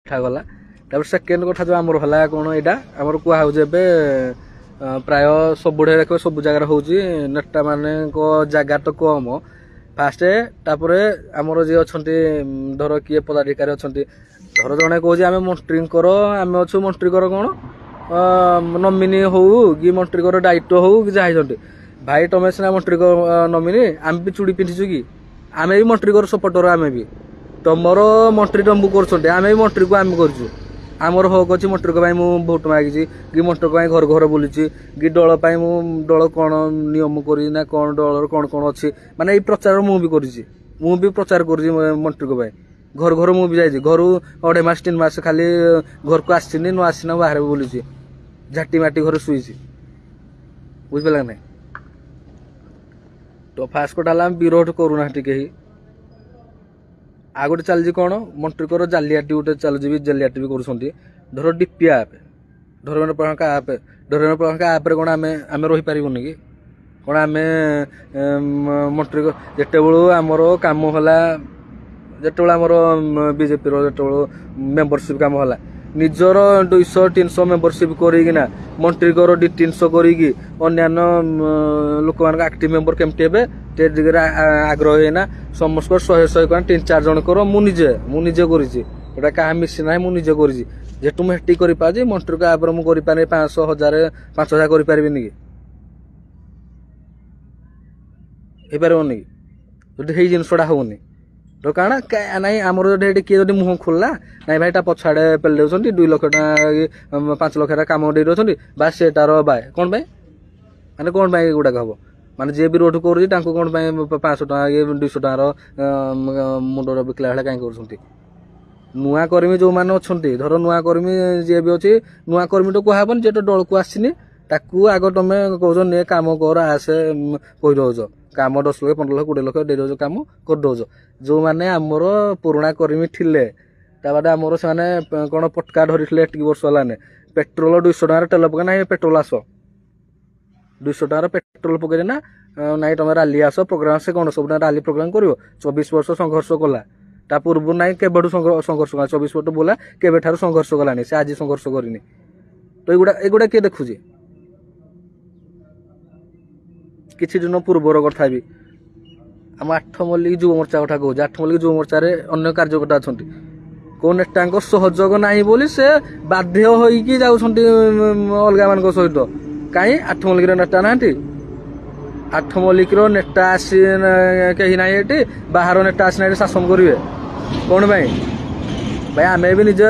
ଗଲା। ତାପରେ ସେକେଣ୍ଡ କଥା ଯେଉଁ ଆମର ହେଲା କ'ଣ, ଏଇଟା ଆମର କୁହାହେଉଛି ଏବେ ପ୍ରାୟ ସବୁଠି ଦେଖିବ, ସବୁ ଜାଗାରେ ହେଉଛି, ନେତାମାନଙ୍କ ଜାଗା ତ କମ ଫାଷ୍ଟ। ତାପରେ ଆମର ଯିଏ ଅଛନ୍ତି, ଧର କିଏ ପଦାଧିକାରୀ ଅଛନ୍ତି, ଧର ଜଣେ କହୁଛି ଆମେ ମନ୍ତ୍ରୀଙ୍କର ଆମେ ଅଛୁ, ମନ୍ତ୍ରୀଙ୍କର କ'ଣ ନମିନି ହଉ କି ମନ୍ତ୍ରୀଙ୍କର ଦାୟିତ୍ୱ ହଉ କି ଯାହା ହେଇଛନ୍ତି। ଭାଇ, ତମେ ସିନା ମନ୍ତ୍ରୀଙ୍କ ନମିନି, ଆମେ ବି ଚୁଡ଼ି ପିନ୍ଧିଛୁ କି? ଆମେ ବି ମନ୍ତ୍ରୀଙ୍କର ସପୋର୍ଟର। ଆମେ ବି ତମର ମନ୍ତ୍ରୀ ତମକୁ କରୁଛନ୍ତି, ଆମେ ବି ମନ୍ତ୍ରୀକୁ ଆମେ କରୁଛୁ। ଆମର ହକ୍ ଅଛି। ମନ୍ତ୍ରୀଙ୍କ ପାଇଁ ମୁଁ ଭୋଟ ମାଗିଛି କି ମନ୍ତ୍ରୀଙ୍କ ପାଇଁ ଘର ଘର ବୁଲିଛି କି ଦଳ ପାଇଁ ମୁଁ ଦଳ କ'ଣ ନିୟମ କରି ନା କ'ଣ ଦଳର କ'ଣ କ'ଣ ଅଛି, ମାନେ ଏଇ ପ୍ରଚାର ମୁଁ ବି କରିଛି। ମୁଁ ବି ପ୍ରଚାର କରୁଛି ମନ୍ତ୍ରୀଙ୍କ ପାଇଁ। ଘର ଘର ମୁଁ ବି ଯାଇଛି। ଘରୁ 2.5 ମାସ 3 ମାସ ଖାଲି ଘରକୁ ଆସିନି, ନ ଆସିନା ବାହାରେ ବୁଲିଛି, ଝାଟି ମାଟି ଘରେ ଶୋଇଛି। ବୁଝିପାରିଲା ନାଇଁ? ତ ଫାଷ୍ଟ କଥା ହେଲା ଆମେ ବିରୋଧ କରୁନାହାନ୍ତି କେହି। ଆଉ ଗୋଟେ ଚାଲିଛି କ'ଣ, ମନ୍ତ୍ରୀଙ୍କର ଜାଲିଆତି ଗୋଟେ ଚାଲୁଛି ବି, ଜାଲିଆତି ବି କରୁଛନ୍ତି। ଧର ଡିପି ଆପ୍, ଧର୍ମେନ୍ଦ୍ର ପ୍ରଧାନଙ୍କ ଆପ୍, ଧର୍ମେନ୍ଦ୍ର ପ୍ରଧାନଙ୍କ ଆପ୍ରେ କ'ଣ ଆମେ ରହିପାରିବୁନି କି କ'ଣ? ଆମେ ମନ୍ତ୍ରୀଙ୍କ ଯେତେବେଳୁ ଆମର କାମ ହେଲା, ଯେତେବେଳେ ଆମର ବିଜେପିର ଯେତେବେଳୁ ମେମ୍ବରସିପ୍ କାମ ହେଲା, ନିଜର 200 300 ମେମ୍ବରସିପ୍ କରିକିନା ମନ୍ତ୍ରୀଙ୍କର 2 300 କରିକି ଅନ୍ୟାନ୍ୟ ଲୋକମାନଙ୍କ ଆକ୍ଟିଭ ମେମ୍ବର କେମିତି ହେବେ ସେ ଦିଗରେ ଆଗ୍ରହ ହେଇନା ସମସ୍ତଙ୍କର 100 100 କଣ 3 4 ଜଣଙ୍କର ମୁଁ ନିଜେ କରିଛି। ଏଇଟା କାହା ମିଶି ନାହିଁ, ମୁଁ ନିଜେ କରିଛି। ଯେହେତୁ ମୁଁ ହେତିକି କରିପାରୁଛି, ମନ୍ତ୍ରୀଙ୍କ ଆପରେ ମୁଁ କରିପାରିନି 500 1000 5000 କରିପାରିବିନି କି? ହେଇପାରିବନି କି? ଯଦି ହେଇ ଜିନିଷଟା ହଉନି ତ କାରଣ ନାଇଁ। ଆମର ଯଦି ଏଠି କିଏ ଯଦି ମୁହଁ ଖୋଲିଲା, ନାଇଁ ଭାଇ, ତା ପଛଆଡ଼େ ପେଲି ଦେଉଛନ୍ତି, 2 ଲକ୍ଷ ଟଙ୍କା କି 5 ଲକ୍ଷ ଟଙ୍କା କାମ ଦେଇ ଦେଉଛନ୍ତି, ବାସ୍ ସେ ତାର ବାଏ। କ'ଣ ପାଇଁ? ମାନେ କ'ଣ ପାଇଁ ଏଗୁଡ଼ାକ ହବ? ମାନେ ଯିଏ ବିରୋଧ କରୁଛି ତାଙ୍କୁ କ'ଣ ପାଇଁ 500 ଟଙ୍କା କି 200 ଟଙ୍କାର ମୁଣ୍ଡର ବିକିଲା ଭଳିଆ କାହିଁ କରୁଛନ୍ତି? ନୂଆ କର୍ମୀ ଯେଉଁମାନେ ଅଛନ୍ତି, ଧର ନୂଆ କର୍ମୀ ଯିଏ ବି ଅଛି, ନୂଆ କର୍ମୀ ତ କୁହାହବନି, ଯିଏ ତ ଦଳକୁ ଆସିନି ତାକୁ ଆଗ ତମେ କହୁଛ ନେ କାମ କର ଆସେ କହିଦେଉଛ, କାମ 10 ଲକ୍ଷ 15 ଲକ୍ଷ 20 ଲକ୍ଷ ଦେଇଦେଉଛ, କାମ କରିଦେଉଛ। ଯେଉଁମାନେ ଆମର ପୁରୁଣା କର୍ମୀ ଥିଲେ, ତା ବାଦେ ଆମର ସେମାନେ କ'ଣ ପଟକା ଧରିଥିଲେ ଏତିକି ବର୍ଷ ହେଲାନି, ପେଟ୍ରୋଲ 200 ଟଙ୍କାରେ ତେଲ ପକେଇ ନାହିଁ, ପେଟ୍ରୋଲ ଆସ 200 ଟଙ୍କାର ପେଟ୍ରୋଲ ପକେଇ ନା ନାଇଁ, ତମେ ରାଲି ଆସ ପ୍ରୋଗ୍ରାମ। ସେ କ'ଣ ସବୁ ରାଲି ପ୍ରୋଗ୍ରାମ କରିବ? 24 ବର୍ଷ ସଂଘର୍ଷ କଲା, ତା ପୂର୍ବରୁ ନାହିଁ କେବେଠୁ ସଂଘର୍ଷ କଲା? 24 ବର୍ଷ ବୋଲା କେବେଠାରୁ ସଂଘର୍ଷ କଲାନି ସେ, ଆଜି ସଂଘର୍ଷ କରିନି ତ? ଏଗୁଡ଼ା କିଏ ଦେଖୁଛି? କିଛି ଦିନ ପୂର୍ବର କଥା ବି, ଆମ ଆଠମଲ୍ଲିକ ଯୁବ ମୋର୍ଚ୍ଚା କଥା କହୁଛି। ଆଠମଲ୍ଲିକ ଯୁବ ମୋର୍ଚ୍ଚାରେ ଅନ୍ୟ କାର୍ଯ୍ୟକର୍ତ୍ତା ଅଛନ୍ତି, କେଉଁ ନେତାଙ୍କ ସହଯୋଗ ନାହିଁ ବୋଲି ସେ ବାଧ୍ୟ ହୋଇକି ଯାଉଛନ୍ତି ଅଲଗା ମାନଙ୍କ ସହିତ। କାହିଁ ଆଠମଲ୍ଲିକର ନେତା ନାହାନ୍ତି? ଆଠମଲ୍ଲିକର ନେତା ଆସି କେହି ନାହିଁ ଏଠି? ବାହାର ନେତା ଆସିନା ଏଠି ଶାସନ କରିବେ କ'ଣ ପାଇଁ? ଭାଇ, ଆମେ ବି ନିଜେ